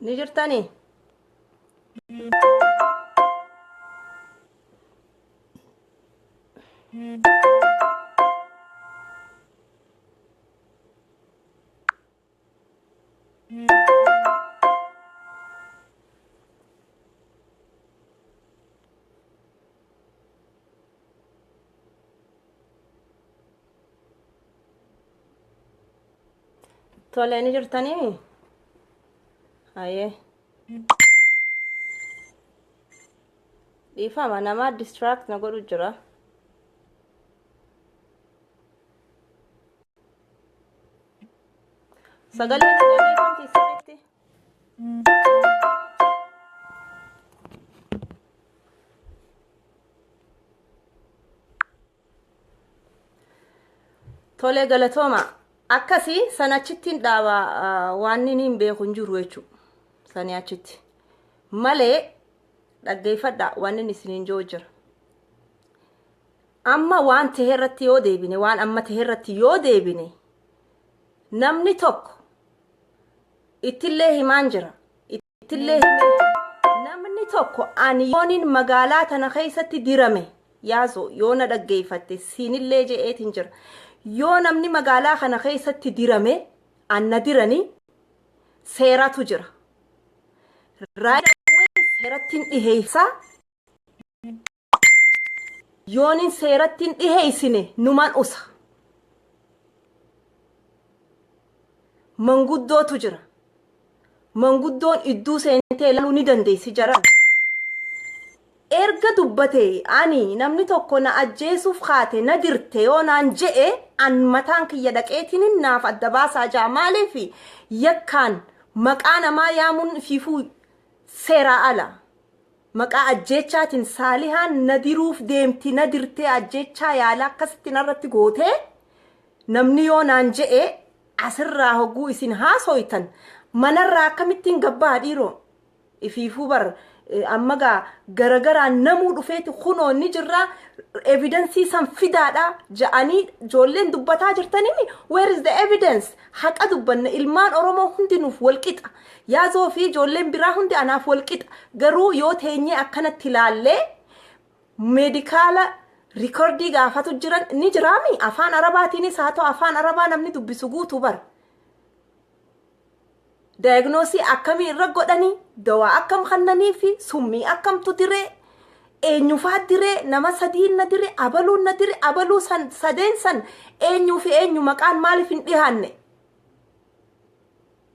Ni jirtanii? Tole, ni jirtanii? Hayyee. Dhiifama, nama distract na godhu jira. Sagaleen ni dhageeffamti sirriitti? Tole, galatooma. Akkasii san achittiin dhaaba, waan inni hin beeku hin jiru jechuudha. Sanii achitti. Malee dhaggeeffadhaa, waan inni isiniin jiru jira. Amma waan ta'e irratti yoo deebine, waan amma ta'e irratti yoo deebine, namni tokko ittillee himaan jira. Ittillee himee namni tokko ani yoonin magaalaa tana keessatti dirame yaazo yoo na dhaggeeffatte siinillee je'eetiin jira. Yoo namni magaalaa kana keessatti dirame anna diranii seeratu jira. Right away seerattiin dhiheessaa, yoonin seerattiin dhiheessine numan usa. Manguddootu jira. Manguddoon idduu seentee ilaaluu ni dandeessi jaran. Erga dubbate ani namni tokko na ajjeesuuf kaate na dirte yoo naan je'e, an mataan kiyya dhaqeetiin naaf adda baasaa jaa. Maaliif yakkaan maqaa namaa yaamuun fiifuu seeraa ala. Maqaa ajjeechaatiin Saalihaan na diruuf deemti, na dirtee, ajjeechaa yaala akkasitti narratti gootee namni yoo naan je'e, asirraa hogguu isin haasoytan manarraa akkamittiin gabbaa dhiiroo? Ifiifuu bar amma gaa garagaraan namuu dhufeeti kunoo ni jirra, evidence san fidaadha ja'anii ijoolleen dubbataa jirtanimi. Where is the evidence? Haqa dubbanna, ilmaan Oromoo hundinuuf walqixa. Yaazoo fi ijoolleen biraa hundi anaaf walqixa. Garuu yoo teenyee akkanatti ilaallee medical record gaafatu jiran ni jiraami. Afaan Arabaatiinis haa ta'u, afaan Arabaa namni dubbisu guutuu bar. Diagnosis akkamii irra godhanii, dawaa akkam kannanii fi summii akkamtu diree, eenyufaa diree, nama sadiin na dire, abaluun na dire, abaluu san sadeen san eenyuu fi eenyu, maqaan maaliif hin dhihaanne?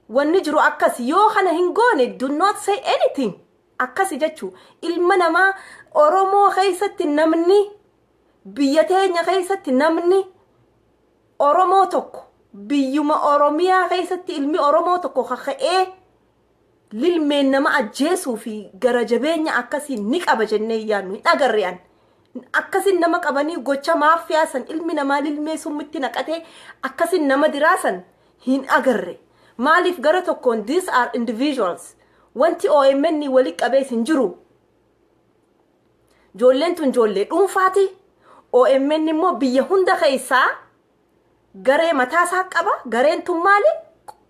Wanni jiru akkas. Yoo kana hin goone, do not say anything. Akkasi jechuu ilma namaa Oromoo keessatti, namni biyya teenya keessatti, namni Oromoo tokko, biyyuma Oromiyaa keessatti ilmi Oromoo tokko kaka'ee lilmeen nama ajjeesuu fi gara jabeenya akkasii ni qaba jennee yaadnu hin agarre an. Akkasin nama qabanii gocha maafiyaa san, ilmi namaa lilmee summitti naqatee akkasin nama diraasan hin agarre. Maaliif gara tokkoon these are individuals. Wanti OMN wali qabees hin jiru. Ijoolleen tun ijoollee dhuunfaati. OMN immoo biyya hunda keessaa garee mataasaa qaba. Gareen tun maali?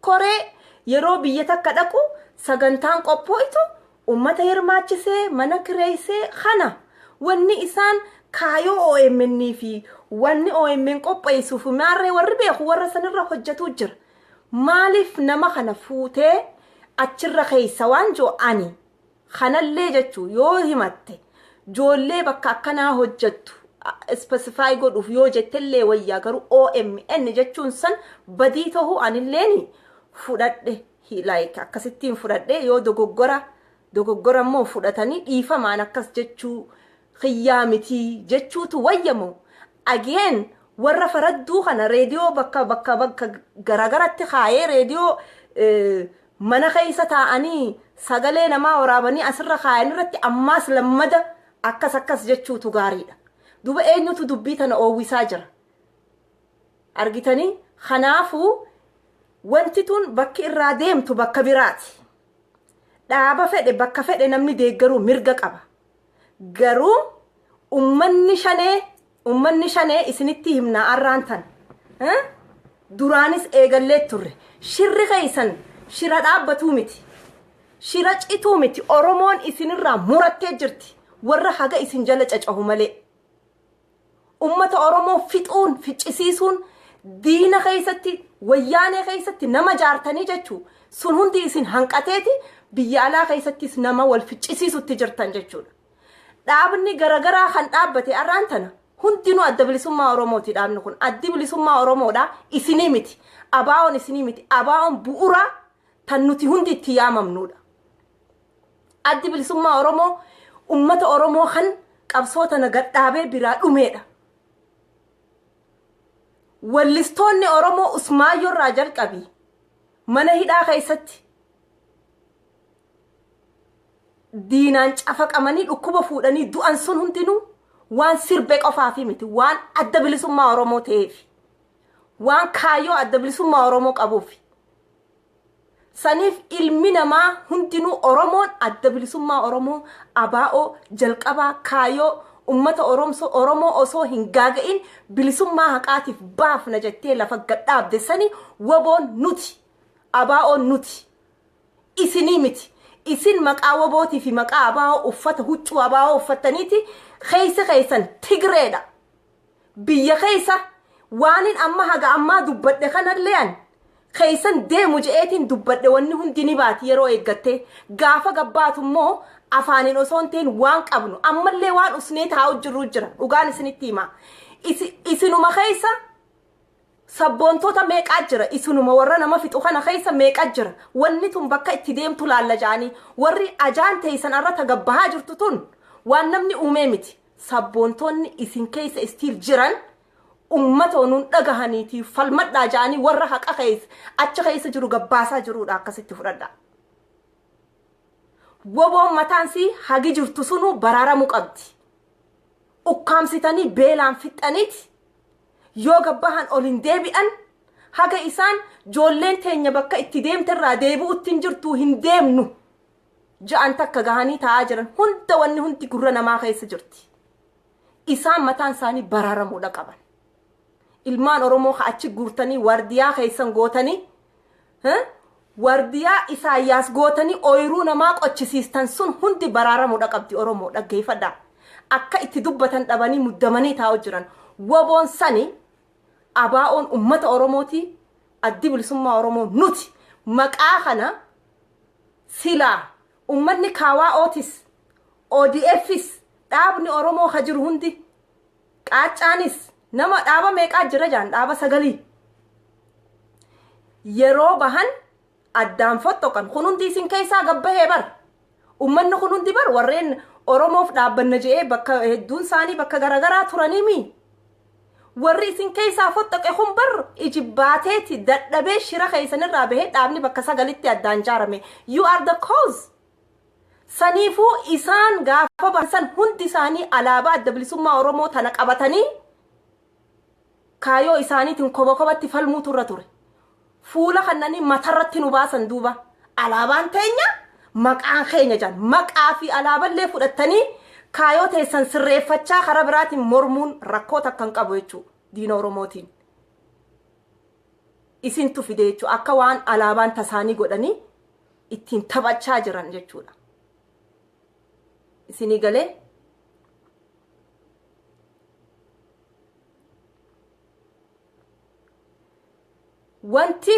Koree yeroo biyya takka dhaqu sagantaan qophoo'itu ummata hirmaachisee mana kireessee kana wanni isaan kaayoo OMN fi wanni OMN qopheessuuf maarree warri beeku warra sanirra hojjetuu jira. Maaliif nama kana fuutee achirra keessa waan jiru ani kanallee jechuu yoo himatte, ijoollee bakka akkanaa hojjettu specify godhuuf yoo jettellee wayyaa. Garuu OMN jechuun san badii ta'uu anilleen fudhadhe, like akkasittiin fudhadhe. Yoo dogoggora dogoggora immoo fudhatanii dhiifamaan akkas jechuu kiyyaa mitii jechuutu wayyamu. Again, warra faradduu kana reediyoo bakka bakka bakka garagaratti kaayee, reediyoo mana keessa taa'anii sagalee namaa waraabanii asirra kaayan irratti ammaas lammada akkas akkas jechuutu gaariidha. Duba eenyutu dubbii tana oowwisaa jira? Argitanii, kanaafuu wanti tun bakki irraa deemtu bakka biraati. Dhaaba fedhe, bakka fedhe namni deeggaruu mirga qaba. Garuu ummanni shanee, ummanni shanee isinitti himnaa arraan tan. Duraanis eegallee turre. Shirri keessan shira dhaabbatuu miti. Shira cituu miti, Oromoon isinirraa murattee jirti, warra haga isin jala cacahu malee. Ummata Oromoo fixuun, ficcisiisuun, diina keessatti, wayyaanee keessatti nama jaartanii jechuu sun hundi isin hanqateeti biyya alaa keessattis nama wal ficcisiisutti jirtan jechuudha. Dhaabni garagaraa kan dhaabbate arraan tana hundinuu Adda Bilisummaa Oromooti. Dhaabni kun Addi Bilisummaa Oromoodha, isinii miti. Abaa'oon isinii miti. Abaa'oon bu'uura tan nuti hundi itti yaamamnudha. Addi Bilisummaa Oromoo ummata Oromoo kan qabsoo tana gadhaabee biraa dhumeedha. Wallistoonni Oromoo Usmaayyoo irraa jalqabii mana hidhaa keessatti diinaan cafaqamanii dhukkuba fuudhanii du'an sun hundinuu waan sirbe qofaafi miti, waan Adda Bilisummaa Oromoo ta'eef, waan kaayyoo Adda Bilisummaa Oromoo qabuuf. Saniif ilmi namaa hundinuu, Oromoon Adda Bilisummaa Oromoo abaa'oo jalqabaa kaayyoo ummata Oromoo osoo hin gaaga'in bilisummaa haqaatiif baafna jettee lafa gadhaabde sani waboon nuti, abaa'oon nuti, isinii miti. Isin maqaa wabootii fi maqaa abaa'oo, uffata huccuu abaa'oo uffattaniiti keessa keessan Tigreedha. Biyya keessa waanin amma haga ammaa dubbadhe kanallee an keessan deemu je'eetiin dubbadhe, wanni hundi ni baati yeroo eeggattee. Gaafa gabbaatu immoo afaaniin osoo hin ta'in waan qabnu ammallee waan usnee taa'u jirru jira. Dhugaan isinitti hima, isinuma keessa sabboontota meeqaa jira? Isinuma warra nama fixu kana keessa meeqaa jira? Wanni tun bakka itti deemtu laalla ja'anii warri ajaan teessan irra tagabbahaa jirtu tun waan namni uumee miti. Sabboontonni isin keessa still jiran ummata nuun dhagahaniiti falmadhaa ja'anii warra haqa keessa achi keessa jiru gabbaasaa jirudha. Akkasitti fudhadha. Woboon mataansii hagi jirtu sunuu baraaramuu qabdi. Ukkaamsitanii beelaan fixxaniiti yoo gabbahan ol hin deebi'an. Haga isaan joolleen teenya bakka itti deemterraa deebi'utti hin jirtu, hin deemnu ja'an takka gahanii taa'aa jiran hunda wanni hundi gurra namaa keessa jirti. Isaan mataan isaanii baraaramuudha qaban. Ilmaan Oromoo ka achi guurtanii waardiyaa keessan gootanii, waardiyaa Isaayyaas gootanii ooyiruu namaa qochisiistan sun hundi baraaramuudha qabdi. Oromoo dhaggeeffadhaa. Akka itti dubbatan dhabanii muddamanii taa'u jiran. Woboon sani, abaa'oon ummata Oromooti, Addi Bilisummaa Oromoo nuti. Maqaa kana silaa ummanni Kaawaa'ootis, ODFs, dhaabni Oromoo ka jiru hundi, qaaccaanis, nama dhaaba meeqaa jira jaan, dhaaba sagalii yeroo bahan addaan fottoqan kun hundi isin keessaa gabbahee bar. Ummanni kun hundi bar warreen Oromoof dhaabbanna je'ee bakka hedduun isaanii bakka garagaraa turaniimi. Warri isin keessaa fottoqe kun bar ijibbaateeti dadhabee shira keessanirraa bahee dhaabni bakka sagalitti addaan jaarame. You are the cause. Saniifuu isaan gaafa bahan hundi isaanii alaabaa Adda Bilisummaa Oromoo tana qabatanii kaayoo isaaniitiin koba kobatti falmuutu irra ture. Fuula kannanii matarratti nu baasan duuba. Alaabaan teenya, maqaan keenya jaan. Maqaa fi alaaballee fudhattanii kaayoo teessan sirreeffachaa karaa biraatiin mormuun rakkoo takka hin qabu jechuudha diina Oromootiin. Isintu fide jechuudha, akka waan alaabaan tasaanii godhanii ittiin taphachaa jiran jechuudha. Isinii galee? Wanti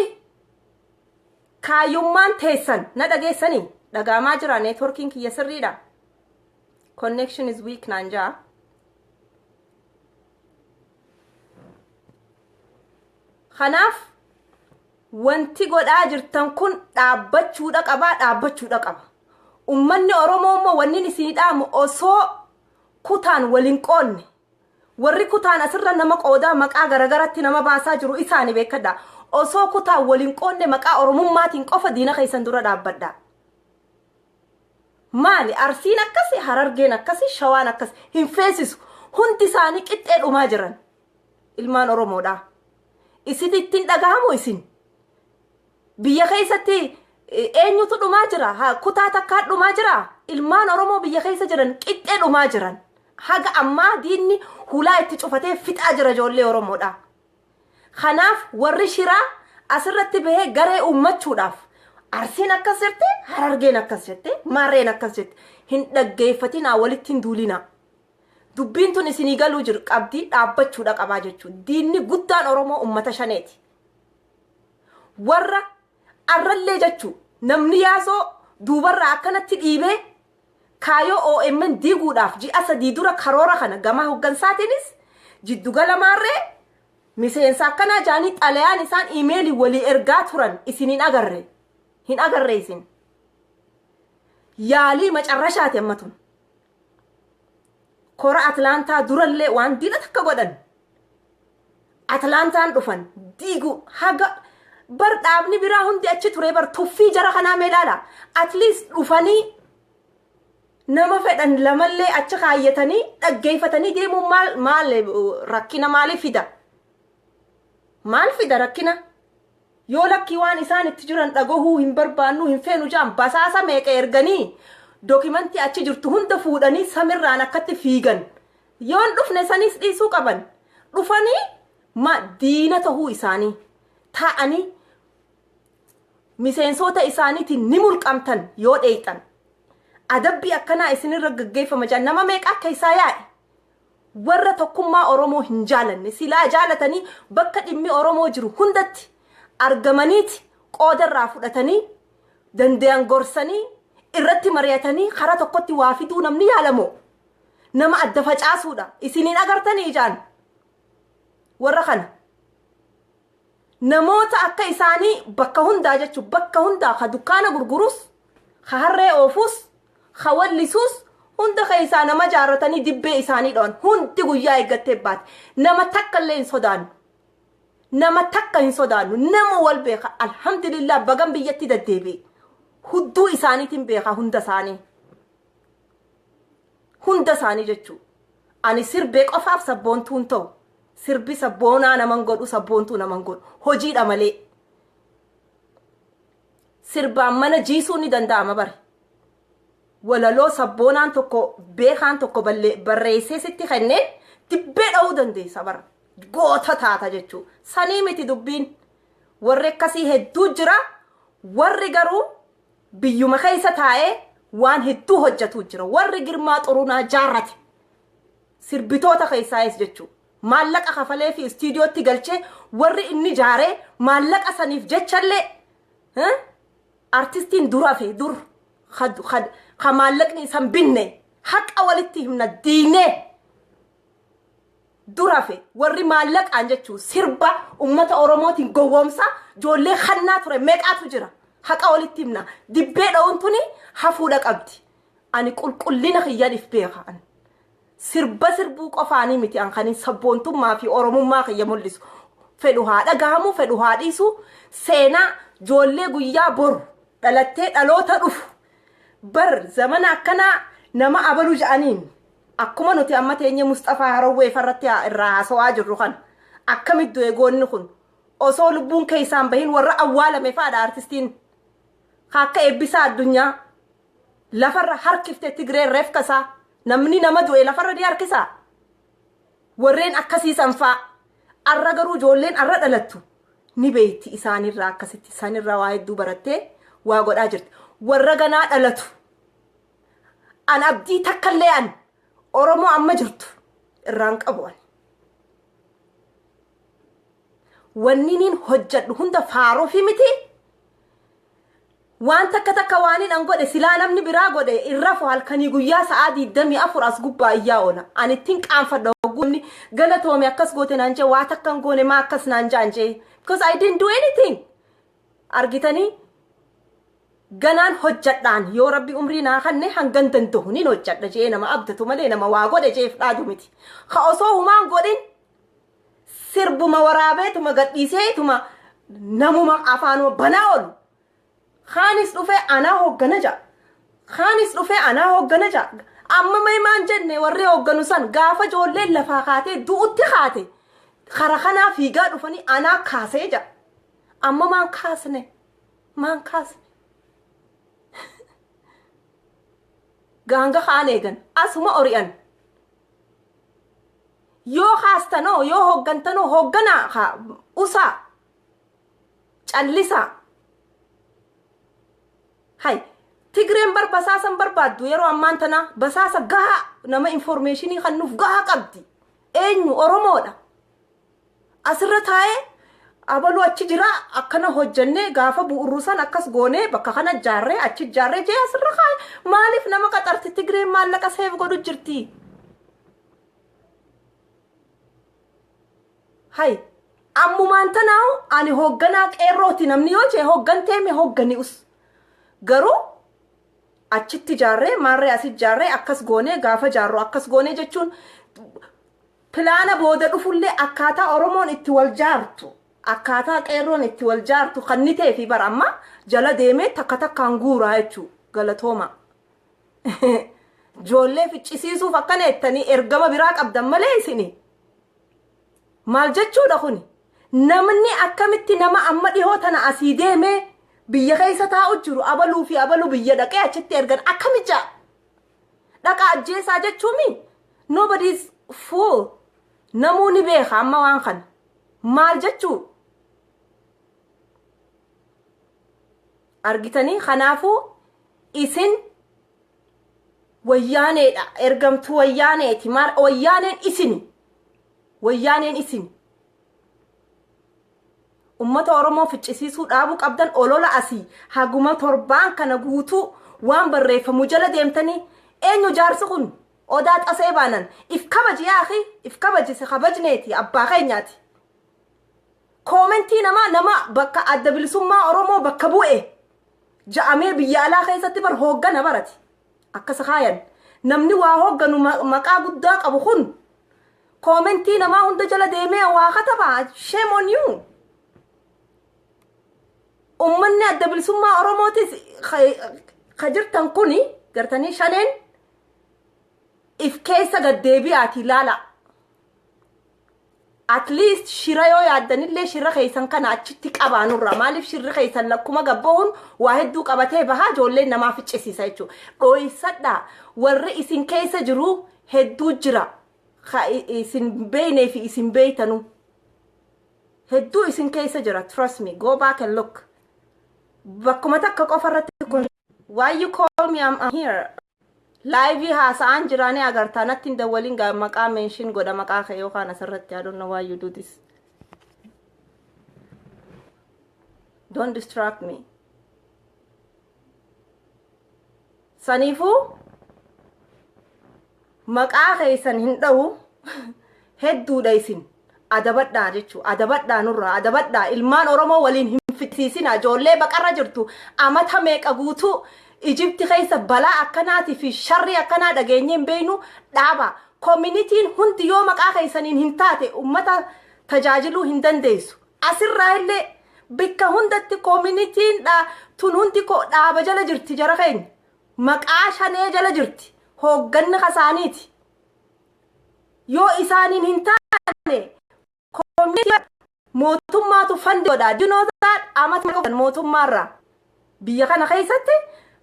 kaayyummaan teessan na dhageessanii dhagaamaa jira? Networkiin kiyya sirriidha? Connection is weak naan jaa. Kanaaf wanti godhaa jirtan kun dhaabbachuudha qabaa, dhaabbachuudha qaba. Ummanni Oromoo immoo wanni isinii dhaamu, osoo kutaan waliin qoonne, warri kutaan asirra nama qoodaa maqaa garagaratti nama baasaa jiru isaani beekadha. Osoo kutaan waliin qoonne maqaa Oromummaatiin qofa diina keessan dura dhaabbadha. Maali Arsiin akkasi, Harargeen akkasi, Shawaan akkasi hin feesisu. Hundi isaanii qixxee dhumaa jiran ilmaan Oromoodha. Isin ittiin dhagahamu, isin biyya keessatti eenyutu dhumaa jira? Kutaa takkaa dhumaa jira? Ilmaan Oromoo biyya keessa jiran qixxee dhumaa jiran. Haga ammaa diinni hulaa itti cufatee fixaa jira ijoollee Oromoodha. Kanaaf warri shiraa asirratti bahee garee uummachuudhaaf Arsiin akkas jette, Harargeen akkas jette, Maarreen akkas jette. Hin dhaggeeffatinaa, walitti hin duulinaa. Dubbiin tun isinii galuu jiru qabdii dhaabbachuudha qabaa jechuudha. Diinni guddaan Oromoo ummata shaneeti. Warra arrallee jechuu namni yaasoo duubarraa akkanatti dhiibee kaayoo OMN diiguudhaaf ji'a 3 dura karoora kana gama hoggansaatiinis jiddugala maarree miseensa akkanaa jaanii xalayaan isaan iimeelii walii ergaa turan isin hin agarre. Hin agarre isin. Yaalii macarrashaati amma tun. Kora Atlaantaa durallee waan diina takka godhan. Atlaantaan dhufan diigu haga bar dhaabni biraa hundi achi ture bar tuffii jara kanaa mee ilaala. At least dhufanii nama fedhan lamallee achi kaayyatanii dhaggeeffatanii deemuun maal maal rakkina maalii fida? Maal fida rakkina? Yoo lakkii waan isaan itti jiran dhagahuu hin barbaannu, hin feenu jaan, basaasa meeqa erganii documentii achi jirtu hunda fuudhanii samirraan akkatti fiigan. Yoon dhufne sanis dhiisuu qaban. Dhufanii ma diina tahuu isaanii taa'anii miseensota isaaniitiin ni mulqamtan yoo dheeyxan. Adabbii akkanaa isinirra gaggeeffama jaan nama meeqa akka isaa yaa'e. Warra tokkummaa Oromoo hin jaalanne, silaa jaalatanii bakka dhimmi Oromoo jiru hundatti argamaniiti qoodarraa fudhatanii, dandayan gorsanii, irratti mari'atanii karaa tokkotti waa fiduu namni yaalamoo nama adda facaasuudha. Isiniin agartanii ijaan warra kana, namoota akka isaanii bakka hundaa jechuun bakka hundaa ka dukkaana gurgurus, ka harree oofus, ka wallisuus hunda keessaa nama jaarratanii dibbee isaanii dhawan. Hundi guyyaa eeggattee baate. Nama takka illee hin sodaannu, nama takka hin sodaannu. Nama wal beeka. Alhamdulillah, bagan biyyatti deddeebi'e. Hudduu isaaniitiin beeka hunda isaanii, hunda isaanii jechuu. Ani sirbee qofaaf sabboontuun ta'u, sirbi sabboonaa naman godhu, sabboontuu naman godhu, hojiidha malee. Sirbaan mana jiisuu ni danda'ama bare. Walaloo sabboonaan tokko, beekaan tokko barreessee sitti kenneen dibbee dha'uu dandeessa bara, goota taata jechuu. Sanii miti dubbiin. Warri akkasii hedduu jira. Warri garuu biyyuma keessa taa'ee waan hedduu hojjetu jira. Warri Girmaa Xurunaa jaarrate sirbitoota keessaayis jechuu maallaqa kafalee fi istiidiyootti galchee, warri inni jaaree maallaqa saniif jechallee artistiin dura fi dur ka maallaqni isan binne, haqa walitti himna, diinee dura fi warri maallaqaan jechuu sirba ummata Oromootiin gowwoomsa ijoollee kannaa ture meeqaatu jira. Haqa walitti himna, dibbee dha'uun tuni hafuudha qabdi. Ani qulqullina kiyyan if beeka. Ani sirba sirbuu qofaanii miti an kanin sabboontummaa fi Oromummaa kiyya mul'isu. Fedhu haa dhagahamu, fedhu haa dhiisu, seenaa ijoollee guyyaa boru dhalattee dhaloota dhufu bar zamana akkanaa nama abalu ja'aniin akkuma nuti amma teenye Mustafaa Harawwee farratti irraa haasawaa jirru kan akkamitti du'e goonni kun osoo lubbuun keessaan bahin warra awwaalame fa'aadha. Artistiin akka Eebbisaa Addunyaa lafarra harkifte Tigreen reefka isaa. Namni nama du'e lafarra ni harkisaa? Warreen akkasiisan fa'a. Arra garuu ijoolleen arra dhalattu ni beeyti isaanirraa, akkasitti isaanirraa waa hedduu barattee waa godhaa jirti. Warra ganaa dhalatu an abdii takkallee an Oromoo amma jirtu irraan qabu. Ani wanni niin hojjedhu hunda faaruufi miti. Waan takka takka waan an godhe silaa namni biraa godhe irra fu halkanii guyyaa sa'aa 24 as gubbaa iyyaa oola. Ani ittiin qaanfadha hogguu galatoome akkas goote naan jee. Waa takka hin goone, maa akkas naan jaan jee? Because I didn't do anything. Argitanii, ganaan hojjadhaan yoo Rabbi umrii naa kanne hangan danda'u nin hojjadha jee nama abdatu malee nama waa godhe jeef dhaadu miti. Ka osoo humaan godhin sirbuma waraabeetuma gadhiiseetuma namuma afaanuma banaa oolu. Kaanis dhufee anaa hooggana ja'a. Kaanis dhufee anaa hooggana ja'a. Amma mee maan jenne? Warri hoogganu san gaafa ijoolleen lafaa kaatee du'utti kaate kara kanaa fiigaa dhufanii anaa kaasee ja'a. Amma maan kaasne? Maan kaasne? Gaanga kaan eegan asuma ori'an. Yoo kaastanoo, yoo hooggantanoo, hoogganaa usaa callisaa. Hay, Tigreen bar basaasan barbaaddu. Yeroo ammaan tana basaasa gahaa, nama information kennuuf gahaa qabdi. Eenyu? Oromoodha. Asirra taa'ee abaluu achi jira, akkana hojjannee, gaafa bu'urrusan akkas goonee, bakka kana jaarree, achi jaarree jee asirra kaa'e. Maaliif nama qaxarti Tigreen? Maallaqa save godhu jirti. Hay, ammumaan tanaahu ani hoogganaa qeerrooti namni yoo jee, hoogganteeme hooggani us. Garuu achitti jaarree, maarree asit jaarree, akkas goonee, gaafa jaarru akkas goonee jechuun plan booda dhufullee akkaataa Oromoon itti wal jaartu, akkaataa qeerroon itti wal jaartu kan ni ta'e fi bara amma jala deemee takka takkaan guuraa jechuu. Galatooma. Ijoollee ficcisiisuuf akkana jettanii ergama biraa qabdan malee isini. Maal jechuudha kuni? Namni akkamitti nama amma dhihoo tana asii deemee biyya keessa taa'u jiru, abaluu fi abaluu biyya dhaqee achitti ergan, akkami ja'a? Dhaqa ajjeesaa jechuumi? Nobody is fool. Namuu ni beeka amma waan kana. Maal jechuu? Argitanii, kanaafuu isin wayyaaneedha. Ergamtuu wayyaaneeti. Maal wayyaaneen isini? Wayyaaneen isini. Ummata Oromoo ficcisiisuu dhaabuu qabdan. Olola asii haguma torbaan kana guutuu waan barreeffamu jala deemtanii, eenyu jaarsi kun? Odaa xasee baanan if kabaji, yaa if kabaji, si kabajneeti, abbaa keenyaati. Comment namaa, nama bakka Adda Bilisummaa Oromoo bakka bu'e ja'amee biyya alaa keessatti bar hooggana barati akkas kaayan. Namni waa hoogganu maqaa guddaa qabu kun comment namaa hunda jala deemee waa kataba. Shame on you. Ummanni Adda Bilisummaa Oromootis ka jirtan kuni gartanii shaneen if keessa gaddeebi'aati ilaala. At least shira yoo yaaddanillee shira keessan kana achitti qabaanurra. Maaliif shirri keessan lakkuma gabbahuun waa hedduu qabatee bahaa, ijoolleen namaa ficcisiisa jechuudha. Dhooysadha, warri isin keessa jiru hedduu jira. Ka isin beeynee fi isin beeytanu. Hedduu isin keessa jira, trust me, go back and look. Bakkuma takka qofa irratti kun. Why you call me? I'm here. Live haasa'aan jiraanii agartaa, natti hin dawwaliin gaa. Maqaa mention godha maqaa kee yookaan asirratti. I don't know why you do this. Don't distract me. Saniifuu maqaa keessan hin dha'u, hedduudha isin. Adabadhaa jechuu, adabadhaa, nurraa adabadhaa. Ilmaan Oromoo waliin hin fixsiisina. Ijoollee baqarra jirtu amata meeqa guutuu Ijipti keessa balaa akkanaatii fi sharrii akkanaa dhageenyee hin beeknu, dhaaba. Communityn hundi yoo maqaa keessaniin hin taate ummata tajaajiluu hin dandeessu. Asirraa illee bikka hundatti communityn tun hundi dhaaba jala jirti, jara keenya. Maqaa shanee jala jirti. Hoogganni kasaaniiti. Yoo isaaniin hin taane community mootummaatu fund godha. Dinoota amata mootummaarraa biyya kana keessatti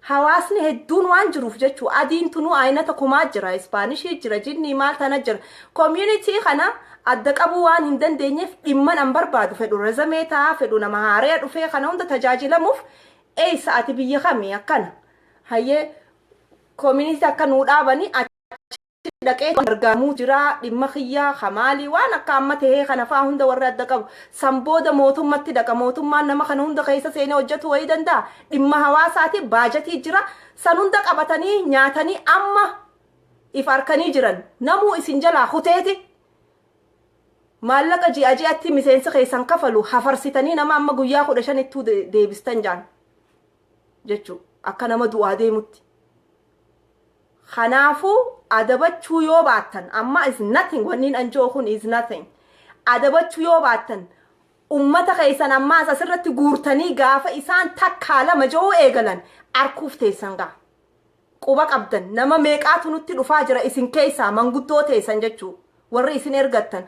hawaasni hedduun waan jiruuf jechuu, adiin tunuu aynata kumaa jira, Ispaanishii jira, jinnii maal tana jira. Community kana adda qabuu waan hin dandeenyeef dhimman an barbaadu fedhu resume ta'a, fedhu nama haaree dhufee kana hunda tajaajilamuuf eessa ati, biyya kami, akkana hayyee community akka nuu dhaabanii dhaqee gargaaramuu jira. Dhimma kiyyaa kamaalii waan akka amma tahee kana faa hunda warri adda qabu san booda mootummatti dhaqa. Mootummaan nama kana hunda keessa seenee hojjetu wayii danda'a. Dhimma hawaasaati, baajatii jira. San hunda qabatanii nyaatanii amma if harkanii jiran. Namuu isin jalaa kuteeti maallaqa ji'a ji'atti miseensi keessan kafalu hafarsitanii nama amma guyyaa 15ttuu deebistan jaan jechuu, akka nama du'aa deemutti. Kanaafuu adabachuu yoo baattan, amma is nothing, wanniin anjoo kun is nothing. Adabachuu yoo baattan, ummata keessan ammaas asirratti guurtanii gaafa isaan takkaa lama ji'uu eegalan arkuuf teessan gaa. Quba qabdan, nama meeqaatu nutti dhufaa jira isin keessaa, manguddoo teessan jechuu, warri isin ergattan.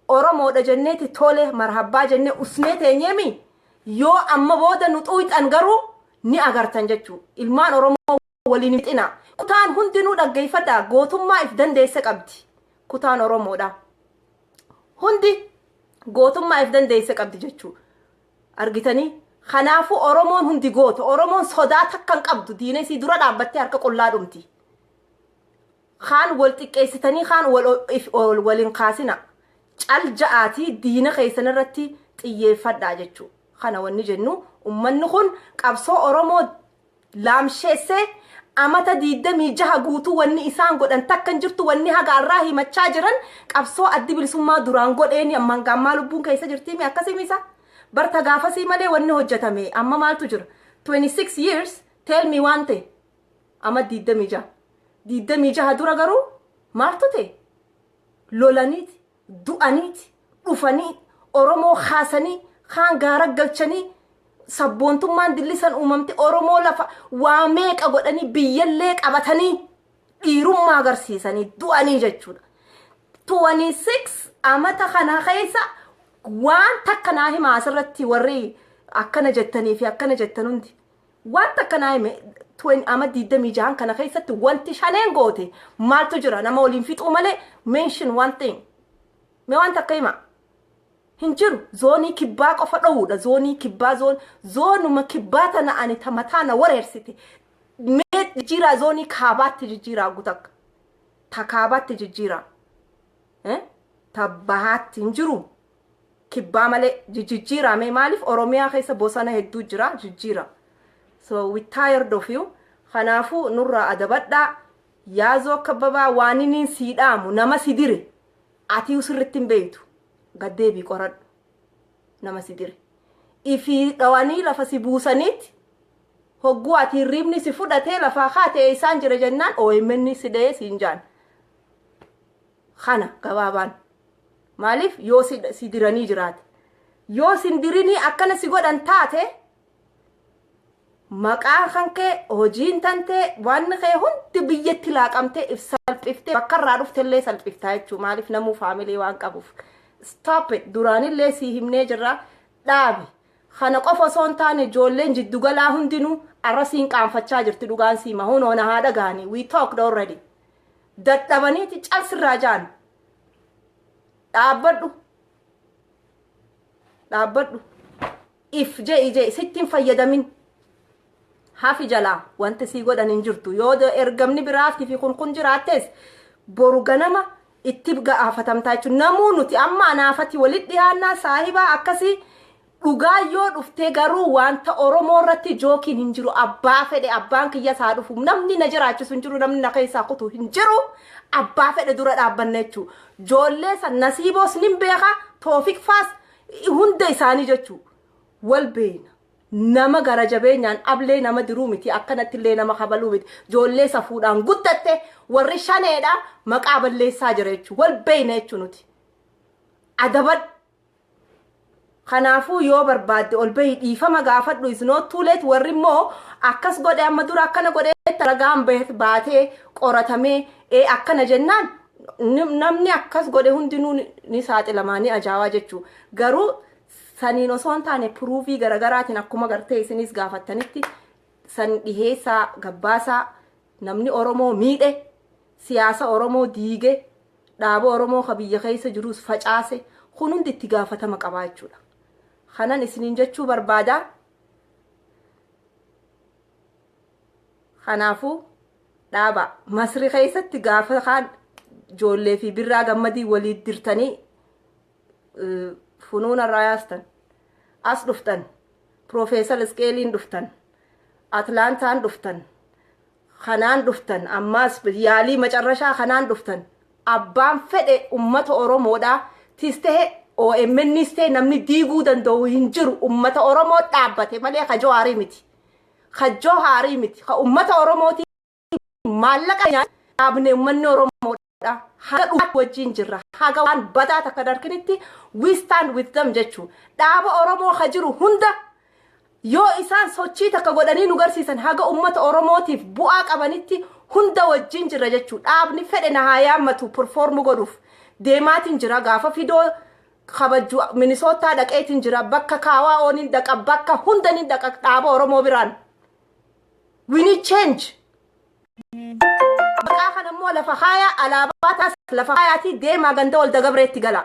Oromoodha jenneeti tole marhabbaa jennee usnee teenyeemi, yoo amma booda nu xuuxan garuu ni agartan jechuu. Ilmaan Oromoo waliin hin fixina. Kutaan hundinuu dhaggeeffadhaa, gootummaa if dandeesse qabdi. Kutaan Oromoodha. Hundi gootummaa if dandeesse qabdi jechuu. Argitanii? Kanaafuu Oromoon hundi goota. Oromoon sodaa takka hin qabdu. Diina isii dura dhaabbattee harka qullaa dhumti. Kaan wal xiqqeessitanii, kaan wal waliin kaasina. Cal ja'aatii diina keessan irratti xiyyeeffadhaa jechuudha. Kana wanni jennu, ummanni kun qabsoo Oromoo laamsheessee amata 26 guutuu wanni isaan godhan takka hin jirtu. Wanni haga irraa himachaa jiran qabsoo Addi Bilisummaa duraan godheeni ammaan gaammaa lubbuun keessa jirtiimi akkasii misa. Barta gaafasii malee wanni hojjetame amma maaltu jira? 26 years, tell me waan ta'e. Ama 26, 26 dura garuu maaltu ta'e? Lolaniiti, du'aniiti, dhufanii Oromoo kaasanii, kaan gaara galchanii, sabboontummaan dillisan uumamte, Oromoo lafa waa meeqa godhanii, biyyallee qabatanii, dhiirummaa agarsiisanii du'anii jechuudha. 26 amata kana keessa waan takka naa hima asirratti, warri akkana jettanii fi akkana jettan hundi. Waan takka naa hime. Ama 26 kana keessatti wanti shaneen goote maaltu jira? Nama waliin fixuu malee, mention one thing. Mee waan takka hima. Hin jiru. Zoonii kibbaa qofa dhowuudha. Zoonii kibbaa, zoonuma kibbaa tana ani ta mataa na wareersite. Mee jijjiiraa, zoonii kaabaatti jijjiiraa, gutakka. Ta kaabaatti jijjiiraa. Ta bahaatti hin jiru. Kibbaa malee jijjiiraa. Mee maaliif? Oromiyaa keessa bosona hedduu jira, jijjiira. So we tired of you. Kanaafuu nurraa adabadhaa. Yaazoo kabbabaa, waan inni sii dhaamu, nama si dire ati sirritti hin beektu. Gaddeebii qoradhu. Nama si dire. Ifii dhawanii lafa si buusaniitti, hogguu ati hirribni si fudhatee lafaa kaatee isaan jira jennaan OMN si dha'ee siin jaan. Kana gabaabaan. Maaliif yoo si diranii jiraate? Yoo sin dirinii akkana si godhan taate, maqaan kan kee, hojiin tantee, waan kee hundi biyyatti laaqamtee if salphiftee, bakka irraa dhuftellee salphiftaa jechuu. Maaliif? Namuu family waan qabuuf. Stop it. Duraanillee sii himnee jirra, dhaabi. Kana qofa osoo hin taane, ijoolleen jiddugalaa hundinuu arra siin qaanfachaa jirti. Dhugaan siima hunoo na haadha gahanii. We talked already. Dadhabaniiti calsirraa jaan. Dhaabbadhu, dhaabbadhu, if je'i je'i, sitti hin fayyadamin, hafi jalaa. Wanti sii godhan hin jirtu. Yoo ergamni biraafti fi kun kun jiraattes, boru ganama itti gaafatamtaa jechuudha. Namuu nuti amma anaafati walitti dhiyaannaa saahibaa akkasii dhugaa yoo dhuftee garuu wanta Oromoo irratti jokeiin hin jiru. Abbaa fedhe, abbaan kiyya isaa dhufu, namni na jiraachisu hin jiru, namni na keessaa kutu hin jiru. Abbaa fedhe dura dhaabbanna jechuudha. Joollee san, Nasiiboos nin beeka, Toofik faas, hunda isaanii jechuudha. Wal beena. Nama gara jabeenyaan ablee nama diruu miti, akkanatti illee nama kabaluu miti. Joollee safuudhaan guddatte warri shaneedha maqaa balleessaa jira jechuudha. Wal beeyna jechuudha nuti. Adabadhu. Kanaafuu yoo barbaadde ol bahi, dhiifama gaafadhu. Is not too late. Warri immoo akkas godhe, amma dura akkana godhe, ragaan baatee qoratamee ee akkana jennaan, namni akkas godhe hundinuu ni saaxilamaa, ni ajaa'aa jechuu. Garuu saniin osoo hin taane, proofii garagaraatiin akkuma gartee isinis gaafattanitti san dhiheessaa gabbaasaa. Namni Oromoo miidhe, siyaasa Oromoo diige, dhaaba Oromoo ka biyya keessa jirus facaase kun hundi itti gaafatama qabaa jechuudha. Kanan isiniin jechuu barbaada. Kanaafuu dhaaba Masri keessatti gaafa kaan ijoollee fi Birraa Gammadii walii dirtanii funuuna irraa yaastan, as dhuftan, Piroofeesar Isqeeliin dhuftan, Atlaantaan dhuftan, kanaan dhuftan, ammaas yaalii macarrashaa kanaan dhuftan. Abbaan fedhe ummata Oromoodha tis ta'e, OMNs ta'e, namni diiguu danda'u hin jiru. Ummata Oromoo dhaabbate malee ka Jawaarii miti, ka Jawaarii miti, ka ummata Oromooti. Maallaqa dhaabne ummanni Oromoodha haga dhugaatti wajjin jirra. Haga waan badaa takka darkinitti we stand with them jechuu. Dhaaba Oromoo ka jiru hunda yoo isaan sochii takka godhanii nu garsiisan, haga ummata Oromootiif bu'aa qabanitti hunda wajjin jirra jechuu. Dhaabni fedhe na haa yaammatu, perform godhuuf deemaatiin jira. Gaafa fidoo kabajju Minisootaa dhaqeetiin jira. Bakka kaawaa ooniin dhaqa, bakka hunda ni dhaqa dhaaba Oromoo biraan. We need change. Maqaa kana immoo lafa kaayaa, alaabaa taas lafa kaayaatii deemaa, ganda ol dagabreetti gala.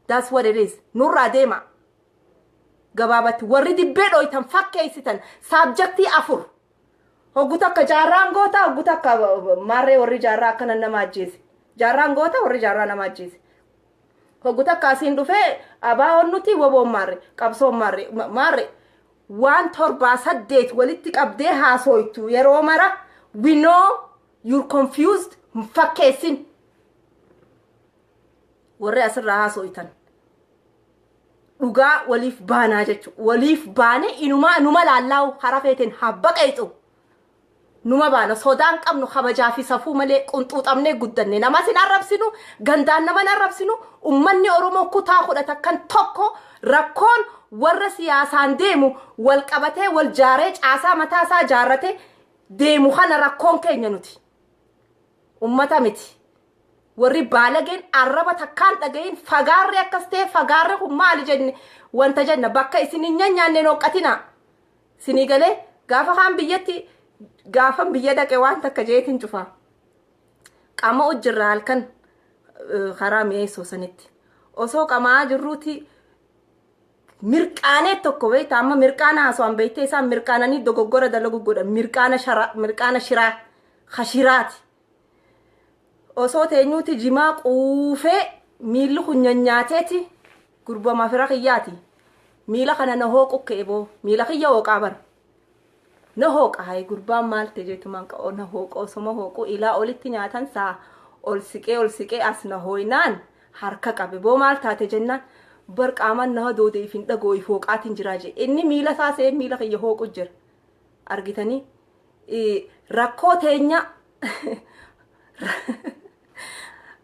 That's what it is. Nurraa deema. Gabaabatti warri dibbee dhooytan fakkeessitan subjectii afur. Hoggu takka Jaarraan goota, hoggu takka maarree warri Jaarraa akkana nama ajjeese. Jaarraan goota, warri Jaarraa nama ajjeese. Hoggu takka asiin dhufee abaawoon nuti, woboon maarre, qabsoon maarre, maarre waan torbaa saddeet walitti qabdee haasooytu yeroo mara. We know you're confused. Hin fakkeessin. Warri asirraa haasooytan, dhugaa waliif baanaa jechuudha. Waliif baane inumaa numa laallaa'u hara feeteen habbaqeexu. Numa baana, sodaan qabnu kabajaa fi safuu malee qunxuuxamnee guddanne. Namas hin arrabsinu, gandaan nama hin arrabsinu. Ummanni Oromoo kutaa 10 kan tokko rakkoon warra siyaasaan deemu wal qabatee wal jaaree caasaa mataa isaa jaarratee deemu kana rakkoon keenya nuti. Ummata miti. Warri baalageen arraba takkaan dhagayin fagaarri akkas ta'e, fagaarri kun maali jenne wanta jenna bakka isin hin nyaanne noqqatina. Sinii galee gaafa kaan biyyatti gaafan biyya dhaqe waan takka jeetiin cufa. Qaama hojirra halkan karaa mi'eessoo sanitti. Osoo qamaa jirruuti mirqaanee tokko beekta, amma mirqaana haasawaan beektee isaan mirqaananii dogoggora dalagu godhan, mirqaana shara, mirqaana shiraa hashiraati. Osoo teenyuuti jimaa quufee miilli kun nyanyaateeti gurbama fira kiyyaati. Miila kana na hooqu ka'e boo, miila kiyya hooqaa bara. Na hooqa hayi gurbaan maal ta'e jeetumaan qa'oo na hooqa. Osoma hooqu ilaa olitti nyaatan saa ol siqee ol siqee as na hooynaan harka qabe. Boo, maal taate jennaan, bar qaamaan na hadoode, if hin dhagoo, if hooqaatiin jiraa jee. Inni miila isaa se'ee miila kiyya hooqu jira. Argitanii, rakkoo teenya,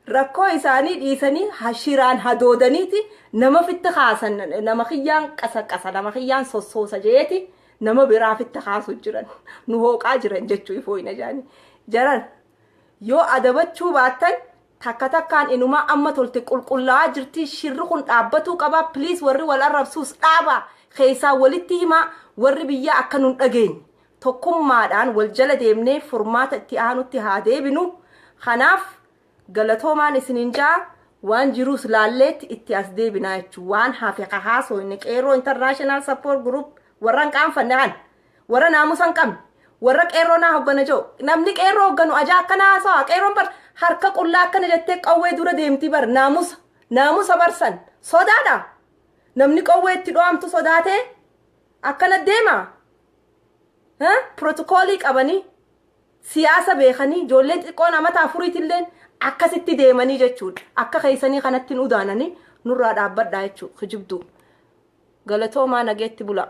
rakkoo isaanii dhiisanii hashiraan hadoodaniiti nama fitti kaasan. Nama kiyyaan qasaqasa, nama kiyyaan sossoosa jeeti nama biraa fitti kaasu jiran, nu hooqaa jiran jechuu. Ifooyina jaanii jaran yoo adabachuu baattan takka takkaan inumaa amma tolte qulqullaa'aa jirti. Shirri kun dhaabbatuu qabaa. Please, warri wal arrabsuus dhaabaa, keessaa walitti himaa. Warri biyyaa akka nun dhageenye tokkummaadhaan wal jala deemnee furmaata itti aanutti haa deebinu. Kanaaf galatoomaan isinin jaa. Waan jiruus laalleetti itti as deebinaa jechuu. Waan hafe haasoo inni Qeerroo International Support Group warra hin qaanfanne kan warra naamusa hin qabne, warra qeerroo naa hoggana jiru. Namni qeerroo hogganu ajaa akkana haasawa? Qeerroon bar harka qullaa akkana jettee qawwee dura deemti bar. Naamusa, naamusa barsan sodaadha. Namni qawwee itti dho'amtu sodaatee akkana deema? Pirootokoolii qabanii, siyaasa beekanii, ijoolleen xiqqoon amata afuriitilleen akkasitti deemanii jechuudha. Akka keessanii kanatti hin udaananii nurraa dhaabbadhaa jechuudha. Kijibduu, galatoomaa, nageetti bula.